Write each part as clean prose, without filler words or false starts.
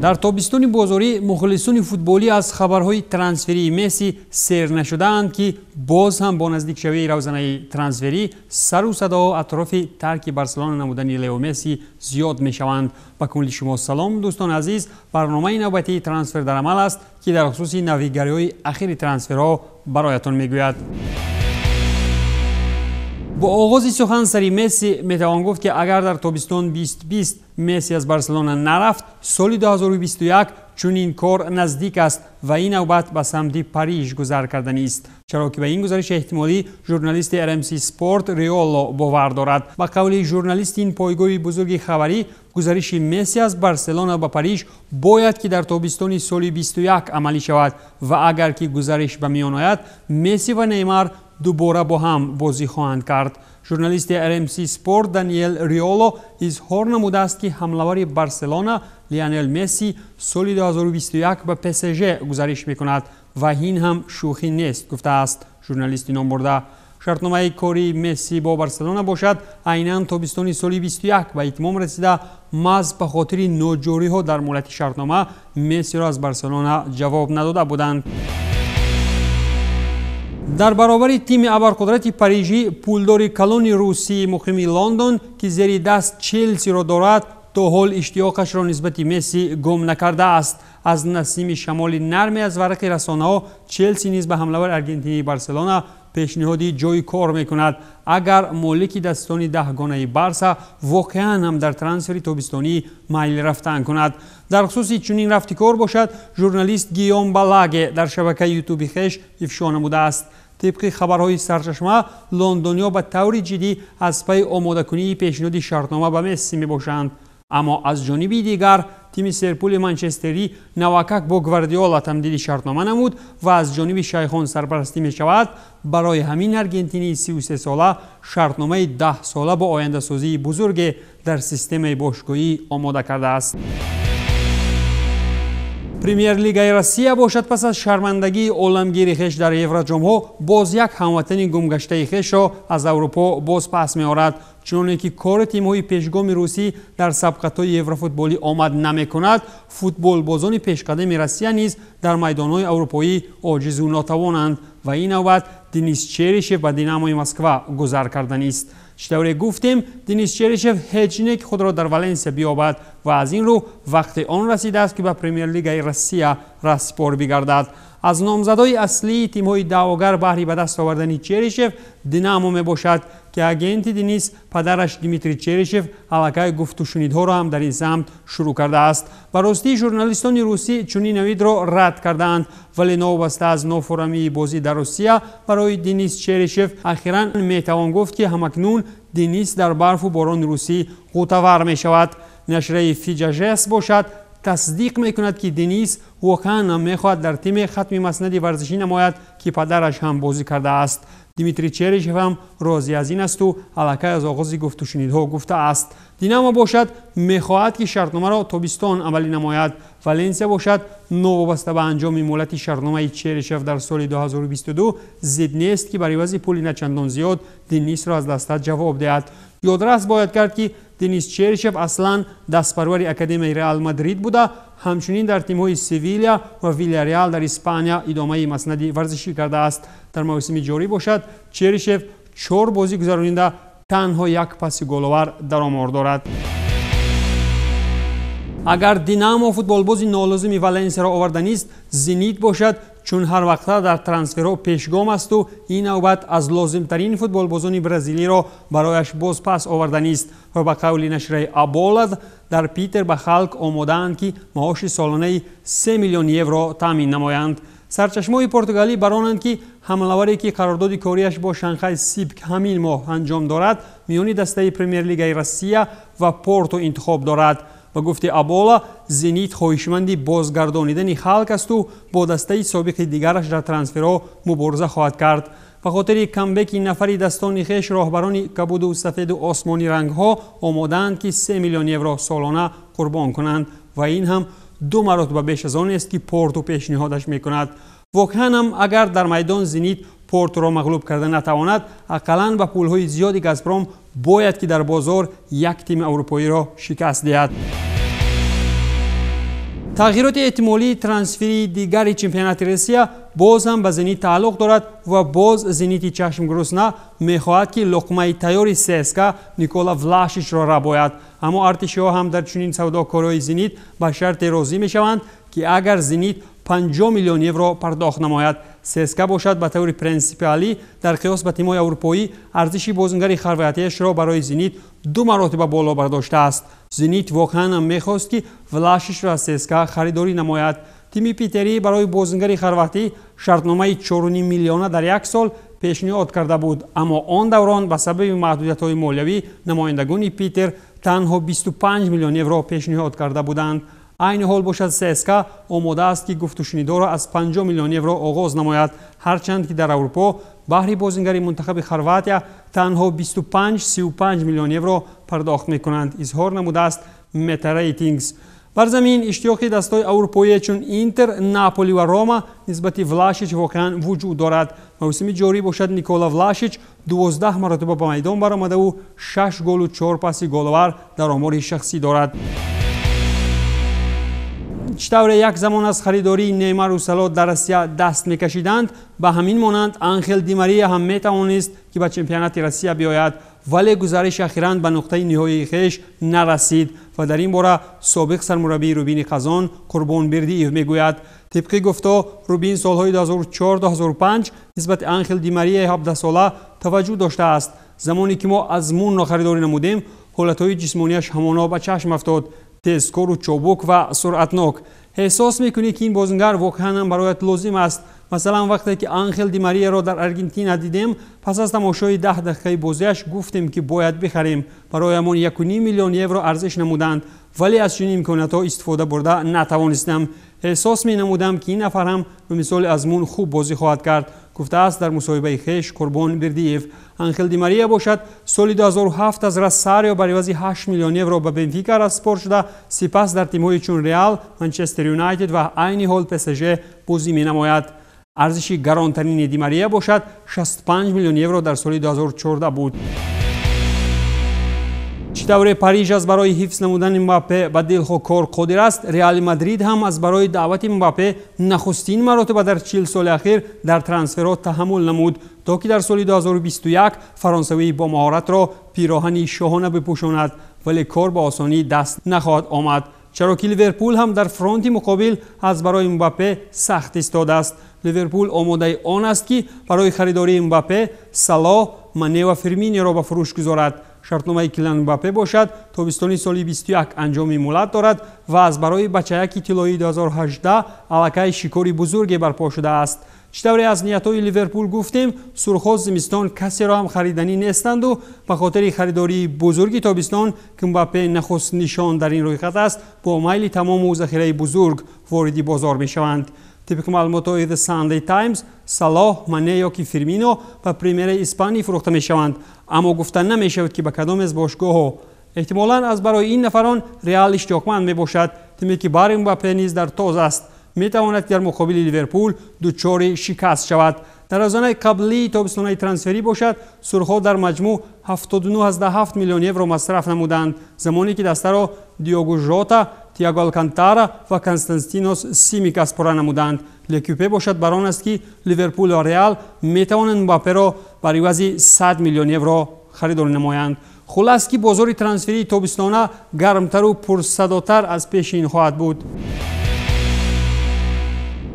Дар тобистони бозорӣ мухлисони футболӣ аз хабарҳои трансферии Месси сер нашудаанд, ки боз ҳам бо наздикшавии равзанаи трансферӣ сару садоҳо атрофи тарки Барселона намудани Лео Месси зиёд мешаванд. Ба кулли шумо салом, дӯстони азиз. Барномаи навбатии «Трансфер дар амал» аст, ки дар хусуси навигариҳои ахири трансферҳо бароятон мегӯяд. Бо оғози сухан сари Месси метавон гуфт, ки агар дар тобистон 2020 Месси аз Барселона нарафт, соли 2021 чунин кор наздик аст ва ин навбат ба самти Париж гузар карданист, чаро ки ба ин гузариши эҳтимолӣ журналисти RMC Спорт Риоло бовар дорад. Ба қавли журналисти ин пойгоҳи бузурги хабарӣ, гузариши Месси аз Барселона ба Париж бояд ки дар тобистони соли 21 амалӣ шавад ва агар ки гузариш ба миён ояд, Месси ва Неймар дубора бо ҳам бозӣ хоҳанд кард. Журналисти RMC Спорт Даниел Риоло изҳор намудааст, ки ҳамлавари Барселона Лионел Месси соли 2021 ба ПСЖ гузариш мекунад ва ин ҳам шӯхӣ нест, гуфтааст журналисти номбурда. Шартномаи кории Месси бо Барселона бошад, айнан тобистони соли 21 ба итмом расида, маҳз ба хотири ноҷориҳо дар муҳлати шартнома Мессиро аз Барселона ҷавоб надода буданд. Дар баробари тими абарқудрати парижӣ, пулдори калони русии муқими Лондон, ки зери даст Челсиро дорад, то ҳол иштиёқашро нисбати Месси гум накардааст. Аз насими шамоли нарме аз варақи расонаҳо, Челси низ ба ҳамлавари аргентинии Барселона пешниҳоди ҷои кор мекунад, агар молики дастони даҳгонаи Барса воқеан ҳам дар трансфери тобистонӣ майл рафтан кунад. Дар хусуси чунин рафти кор бошад, журналист Гийом Балаге дар шабакаи Ютуби хеш ифшо намудааст. Тибқи хабарҳои сарчашма, лондониҳо ба таври ҷиддӣ аз пайи омодакунии пешниҳоди шартнома ба Месси мебошанд. Аммо аз ҷониби дигар, тими серпули манчестерӣ навакак бо Гвардиола тамдиди шартнома намуд ва аз ҷониби шайхон сарпарастӣ мешавад. Барои ҳамин аргентинии 33сола шартномаи 10сола бо ояндасозии бузурге дар системаи бошгоҳӣ омода кардааст. Премьер-лигаи Россия бошад, пас аз шармандагии оламгири хеш дар Евроҷомҳо, боз як ҳамватани гумгаштаи хешро аз Аврупо боз пас меорад. Чуноне ки кори тимҳои пешгоми русӣ дар сабқатҳои еврофутболӣ омад намекунад, футболбозони пешқадами Россия низ дар майдонҳои аврупоӣ оҷизу нотавонанд ва ин навбат Денис Черишев ба Динамои Москва гузар карданист. Чӣ тавре гуфтем, Денис Черишев ҳеҷ не ки худро дар Валенсия биёбад ва аз ин рӯ вақти он расидааст, ки ба Премьер-лигаи Россия распор бигардад. Аз номзадҳои аслии тимҳои даъвогар баҳри ба даст овардани Черишев Динамо мебошад, ки агенти Денис, падараш Дмитрий Черишев, аллакай гуфтушунидҳоро ҳам дар ин самт шурӯъ кардааст. Ба ростӣ, журналистони русӣ чунин навидро рад кардаанд, вале новобаста аз нофурамии бозӣ дар Русия барои Денис Черишев, ахиран метавон гуфт, ки ҳамакнун Денис дар барфу борони русӣ ғӯтавар мешавад. Нашрияи Фиҷажес бошад, тасдиқ мекунад, ки Денис воқеан мехоҳад дар тиме хатми маснади варзишӣ намояд, ки падараш ҳам бозӣ кардааст. Дмитрий Черишев ҳам розӣ аз ин асту аллакай аз оғози гуфтушунидҳо гуфтааст. Динамо бошад, мехоҳад, ки шартномаро тобистон амалӣ намояд. Валенсия бошад, новобаста ба анҷоми муҳлати шартномаи Черишев дар соли 2022, зид нест, ки бар ивази пули начандон зиёд Денисро аз даста ҷавоб диҳад. Ёдрас бояд кард, ки Денис Черишев аслан дастпарвари академияи Реал Мадрид буда, ҳамчунин дар тимҳои Севиля ва Вильяреал дар Испания идомаи маснади варзишӣ кардааст. Дар мавсими ҷорӣ бошад, Черишев чор бозӣ гузаронида, танҳо як паси головар дар омор дорад. Агар Динамо футболбози нолозими Валенсияро оварданист, Зенит бошад, чун ҳар вақта дар трансферҳо пешгом асту, ин навбат аз лозимтарин футболбозони бразилиро барояш боз пас оварданист. Ва ба қавли нашрияи Аболад, дар Питер ба Халк омодаанд, ки маоши солонаи 3 миллион евро таъмин намоянд. Сарчашмаҳои португалӣ баронанд, ки ҳамлаваре, ки қарордоди кориаш бо Шанхай Сипк ҳамин моҳ анҷом дорад, миёни дастаи Премьер-лигаи Россия ва Порто интихоб дорад. Ба гуфти Абола, Зенит хоҳишманди бозгардонидани Халк асту бо дастаи собиқи дигараш дар трансферҳо мубориза хоҳад кард. Ба хотири камбеки нафари дастони хеш, роҳбарони кабуду сафеду осмони рангҳо омодаанд, ки 3 миллион евро солона қурбон кунанд ва ин ҳам ду маротиба беш аз он аст, ки Порту пешниҳодаш мекунад. Воқеан ҳам, агар дар майдон Зенит Порторо мағлуб карда натавонад, ақаллан ба пулҳои зиёди Газпром бояд ки дар бозор як тими аврупоиро шикаст диҳад. Тағйироти эҳтимолии трансферии дигари чемпионати Россия боз ҳам ба Зенит тааллуқ дорад ва боз Зенити чашмгурусна мехоҳад, ки луқмаи тайёри ЦСКА Никола Влашичро рабояд. Аммо артишиҳо ҳам дар чунин савдокориҳои Зенит ба шарте розӣ мешаванд, ки агар Зенит 50 миллион евро пардохт намояд. ЦСКА бошад, ба таври принсипиалӣ дар қиёс ба тимҳои аврупоӣ арзиши бозингари хорватияшро барои Зенит 2 маротиба боло бардоштааст. Зенит воқеан ҳам мехост, ки Влашичро аз ЦСКА харидорӣ намояд. Тими питерӣ барои бозингари хорватӣ шартномаи 4,5 миллиона дар як сол пешниҳод карда буд, аммо он даврон ба сабаби маҳдудиятҳои молиявӣ намояндагони Питер танҳо 25 миллион евро пешниҳод карда буданд. Айни ҳол бошад, ЦСКА омода аст, ки гуфтушунидоро аз 50 миллион евро оғоз намояд, ҳарчанд ки дар Аврупо баҳри бозингари мунтахаби Хорватия танҳо 25-35 миллион евро пардохт мекунанд, изҳор намудааст Метарейтингс. Бар замин иштиёқи дастҳои аврупоие чун Интер, Наполи ва Рома нисбати Влашич воқеан вуҷуд дорад. Мавсими ҷорӣ бошад, Никола Влашич 12 маротиба ба майдон баромадаву 6 голу 4 паси головар дар омори шахсӣ дорад. Чӣ тавре як замон аз харидории Неймару Сало дар Россия даст мекашиданд, ба ҳамин монанд Анхел Ди Мария ҳам метавонист, ки ба чемпионати Россия биёяд, вале гузариш ахиран ба нуқтаи ниҳоии хеш нарасид ва дар ин бора собиқ сармураббии Рубини Қазон Қурбон Бердиев мегӯяд. Тибқи гуфто, Рубин солҳои 2004-2005 нисбати Анхел Ди Марияи 17сола таваҷҷӯҳ доштааст. Замоне ки мо азмунро харидорӣ намудем, ҳолатҳои ҷисмонияш ҳамоно ба чашм афтод: тезкору чобук ва суръатнок. Эҳсос мекунӣ, ки ин бозингар воқеан ҳам бароят лозим аст. Масалан, вақте ки Анхел Ди Марияро дар Аргентина дидем, пас аз тамошои 10 дақиқаи бозиаш гуфтем, ки бояд бихарем. Бароямон 1,5 миллион евро арзиш намуданд, вале аз чунин имкониятҳо истифода бурда натавонистам. Эҳсос менамудам, ки ин нафар ҳам ба мисоли азмун хуб бозӣ хоҳад кард, гуфтааст дар мусоҳибаи хеш Қурбон Бердиев. Анхел Ди Мария бошад, соли 2007 аз Росарио бар ивази 8 миллион евро ба Бенфика распор шуда, сипас дар тимҳои чун Реал, Манчестер Юнайтед ва айни ҳол ПСЖ бозӣ менамояд. Арзиши гаронтарини Ди Мария бошад 65 миллион евро дар соли 2014 буд. Чӣ тавре Париж аз барои ҳифз намудани Мбаппе ба дилхоҳ кор қодир аст, Реали Мадрид ҳам аз барои даъвати Мбаппе нахустин маротиба дар 40 соли ахир дар трансферҳо таҳаммул намуд, то ки дар соли 2021 фаронсавии бо маҳоратро пироҳани шоҳона бипӯшонад, вале кор ба осонӣ даст нахоҳад омад, чаро ки Ливерпул ҳам дар фронти муқобил аз барои Мбаппе сахт истодааст. Ливерпул омодаи он аст, ки барои харидории Мбаппе Салоҳ, Мане ва Фирминиро ба фурӯш гузорад. Шартномаи Килиан Мбаппе бошад тобистони соли 21 анҷоми мулат дорад ва аз барои бачаяки тиллоии 2018 аллакай шикори бузурге барпо шудааст. Чӣ тавре аз ниятҳои Ливерпул гуфтем, сурхҳо зимистон касеро ҳам хариданӣ нестанду ба хотири харидории бузурги тобистон, ки Мбаппе нахуст нишон дар ин рӯйхат аст, бо майли тамому захираи бузург вориди бозор мешаванд. Тибқи маълумотҳои The Sunday Times, Салоҳ, Мане ё ки Фирмино ба Премьераи Испанӣ фурӯхта мешаванд, аммо гуфта намешавад, ки ба кадом аз бошгоҳҳо. Эҳтимолан аз барои ин нафарон Реал иштиёқманд мебошад, тиме ки бари Мбаппе низ дар тоз аст, метавонад дар муқобили Ливерпул дучори шикаст шавад. Дар озонаи қаблии тобистонаи трансферӣ бошад, сурхҳо дар маҷмӯъ 79,7 миллион евро масраф намуданд, замоне ки дастаро Диогу Жота, Тиаго Алкантара ва Константинос Симикас пурра намуданд. Лекюпе бошад бар он аст, ки Ливерпул ва Реал метавонанд Мбапперо бар ивази 100 миллион евро харидорӣ намоянд. Хулас, ки бозори трансферии тобистона гармтару пурсадотар аз пешин хоҳад буд.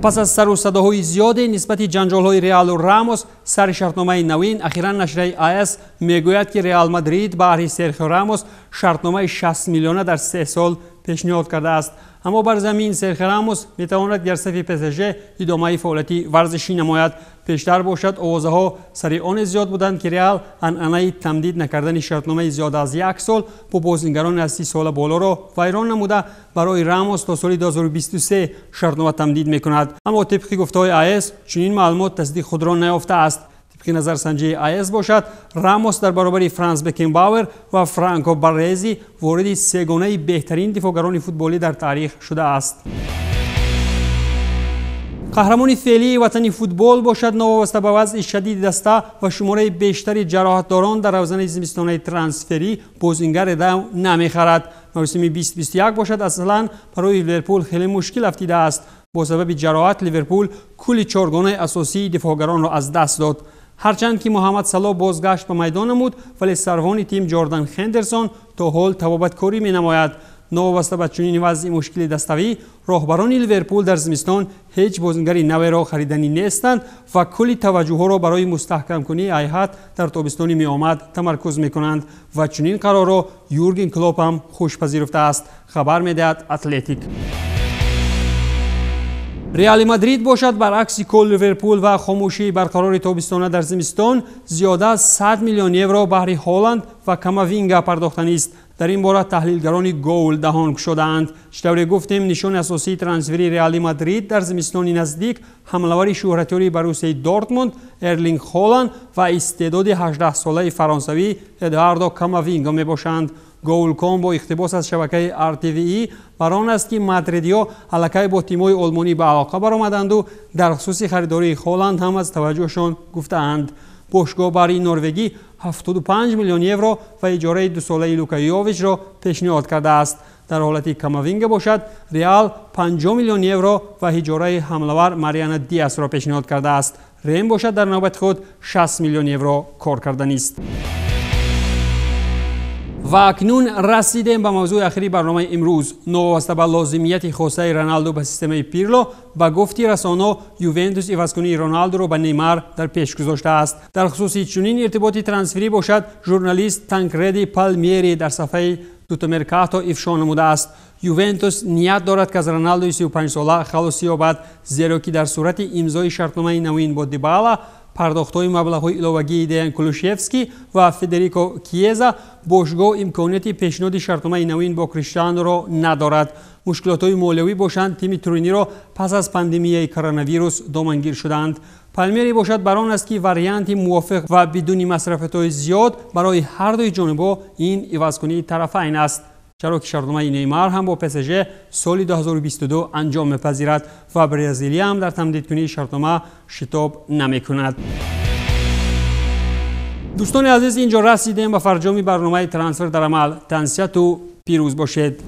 Пас аз сару садоҳои зиёде нисбати ҷанҷолҳои Реалу Рамос сари шартномаи навин, ахиран нашрияи АС мегӯяд, ки Реал Мадрид баҳри Серхио Рамос шартномаи 60 миллиона дар 3 сол пешниҳод кардааст. Аммо бар замин Серхио Рамос метавонад дар сафи ПСЖ идомаи фаъолияти варзишӣ намояд. Пештар бошад, овозаҳо сари оне зиёд буданд, ки Реал анъанаи тамдид накардани шартномаи зиёда аз як сол бо бозингарони аз 30 сола болоро вайрон намуда, барои Рамос то соли 2023 шартнома тамдид мекунад. Аммо тибқи гуфтаҳои АС, чунин маълумот тасдиқ худро наёфтааст. Тибқи назарсанҷии АС бошад, Рамос дар баробари Франс Бекенбауэр ва Франко Барези вориди сегонаи беҳтарин дифоъгарони футболӣ дар таърих шудааст. Қаҳрамони феълии ватани футбол бошад, новобаста ба вазъи шадиди даста ва шумораи бештари ҷароҳатдорон дар равзанаи зимистонаи трансферӣ бозингаре намехарад. Мавсими 2021 бошад, аслан барои Ливерпул хеле мушкил афтидааст. Бо сабаби ҷароҳат Ливерпул кулли чоргонаи асосии дифоъгаронро аз даст дод. Ҳарчанд ки Муҳаммад Салоҳ бозгашт ба майдон намуд, вале сарвони тим Ҷордан Хендерсон то ҳол табобаткорӣ менамояд. Новобаста ба чунин вазъи мушкили даставӣ, роҳбарони Ливерпул дар зимистон ҳеҷ бозингари наверо хариданӣ нестанд ва кулли таваҷҷӯҳҳоро барои мустаҳкамкунии ҳайат дар тобистони меомад тамаркуз мекунанд ва чунин қарорро Юрген Клоп ҳам хушпазируфтааст, хабар медиҳад Атлетик. Реали Мадрид бошад, баръакси кол Ливерпул ва хомӯшии барқарори тобистона дар зимистон, зиёда аз 100 миллион евро баҳри Ҳоланд ва Камавинга пардохтанист. Дар ин бора таҳлилгарони Гол даҳон кушодаанд. Чӣ тавре гуфтем, нишони асосии трансфери Реали Мадрид дар зимистони наздик ҳамлавари шӯҳратёри Боруссияи Дортмунд Эрлинг Холанд ва истеъдоди 18-солаи фаронсавӣ Эдуардо Камавинга мебошанд. Голком бо иқтибос аз шабакаи RTVI бар он аст, ки мадридиҳо аллакай бо тимҳои олмонӣ ба алоқа баромаданду дар хусуси харидории Холанд ҳам аз таваҷҷӯҳшон гуфтаанд. Бошгоҳ барои норвегӣ 75 миллион евро ва иҷораи дусолаи Лука Йовичро пешниҳод кардааст. Дар ҳолати Камавинга бошад, Реал 50 миллион евро ва иҷораи ҳамлавар Мариана Диасро пешниҳод кардааст. Рем бошад, дар навбати худ 60 миллион евро кор карданист. Ва акнун расидем ба мавзӯи ахири барномаи имрӯз. Новобаста ба лозимияти хосаи Роналду ба системаи Пирло, ба гуфти расоно, Ювентус ивазкунии Роналдуро ба Неймар дар пеш гузоштааст. Дар хусуси чунин иртиботи трансферӣ бошад, журналист Танкреди Палмери дар сафҳаи Тутомеркато ифшо намудааст. Ювентус ният дорад, ки аз Роналдуи 35-сола халосӣ ёбад, зеро ки дар сурати имзои шартномаи навин бо Дибала, пардохтҳои маблағҳои иловагии Деян Кулушевский ва Федерико Киеза, бошгоҳ имконияти пешниҳоди шартномаи навин бо Криштиануро надорад. Мушкилотҳои молиявӣ бошанд, тими Туриниро пас аз пандемияи коронавирус домангир шуданд. Палмери бошад бар он аст, ки варианти мувофиқ ва бидуни масрафиятҳои зиёд барои ҳар дуи ҷонибҳо ин ивазкунии тарафайн аст, чаро ки шартномаи Неймар ҳам бо ПСЖ соли 2022 анҷом мепазирад ва Бразилия ҳам дар тамдидкунии шартнома шитоб намекунад. Дӯстони азиз, инҷо расидем ба фарҷоми барномаи Трансфер дар амал. Тансиҳату пирӯз бошед.